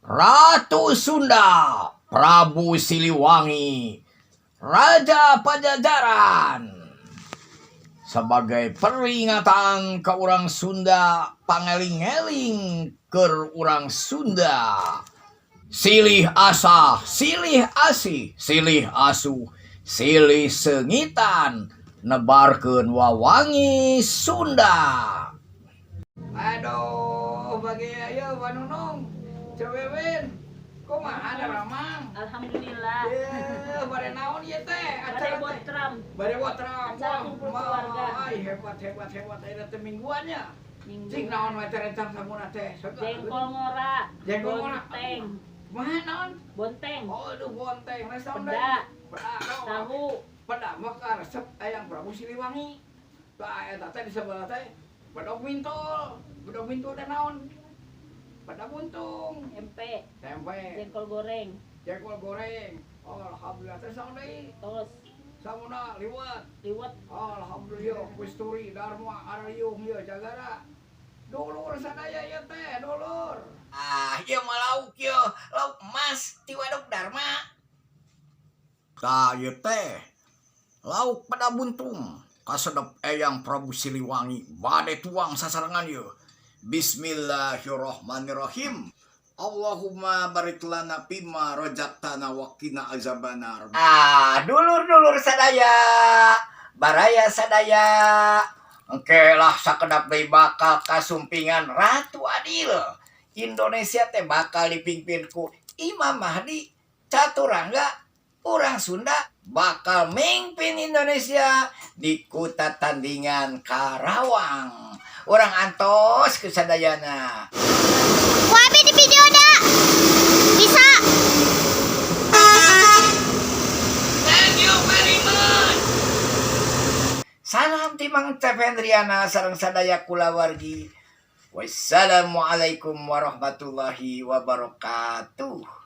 Ratu Sunda, Prabu Siliwangi, Raja Pajajaran. Sebagai peringatan ke orang Sunda, pangeling-eling ke orang Sunda. Silih asah, silih asih, silih asuh, silih seungitan, nebarkeun wawangi Sunda. Aduh, bagi ayo Banunung, Cewewen, kumaha daramang? Alhamdulillah. Ye, bade naon ieu teh? Bade Acara teh? Botram. Bade botram. Acara Wah, kumpul keluarga. Ay, hebat, hebat, hebat. Ayeuna teh mingguannya. Minggu. Cing naon wae teh rencang samuna teh? Jengkol ngora. Jengkol ngora. Bonteng. Kumaha naon? Bonteng. Oh, aduh, bonteng. Nah, naon deui? Peda. Peda. Naon? Tahu. Peda mah karesep Eyang Prabu Siliwangi. Tah, eta teh di sebelah teh bedog mintol. Bedog mintol teh naon? Peda buntung. Tempe. Tempe. Jengkol goreng. Jengkol goreng. Oh, alhamdulillah, teh naon deui? Tos. Samuna liwet. Liwet. Alhamdulillah, Kusturi, Dharma, Arayung, ya jagara. Dulur sadaya ya teh, dulur. Ah, ieu mah lauk ieu, lauk emas ti Waduk Dharma. Tah, ieu teh lauk peda buntung. Kasedep Eyang Prabu Siliwangi bade tuang sasarengan ieu. Bismillahirrahmanirrahim. Allahumma barik lana fima rozaqtana wa qina azabannar. Ah, dulur-dulur sadaya, baraya sadaya. Engke lah sakedap deui bakal kasumpingan Ratu Adil. Indonesia teh bakal dipimpin ku Imam Mahdi Caturangga, orang Sunda bakal mimpin Indonesia di Kuta Tandingan Karawang. Urang antos ke sadayana. Ku abi di video dah. Bisa. Thank you very much. Salam ti Mang Cep Hendriana sareng sadaya kulawargi. Wassalamualaikum warahmatullahi wabarakatuh.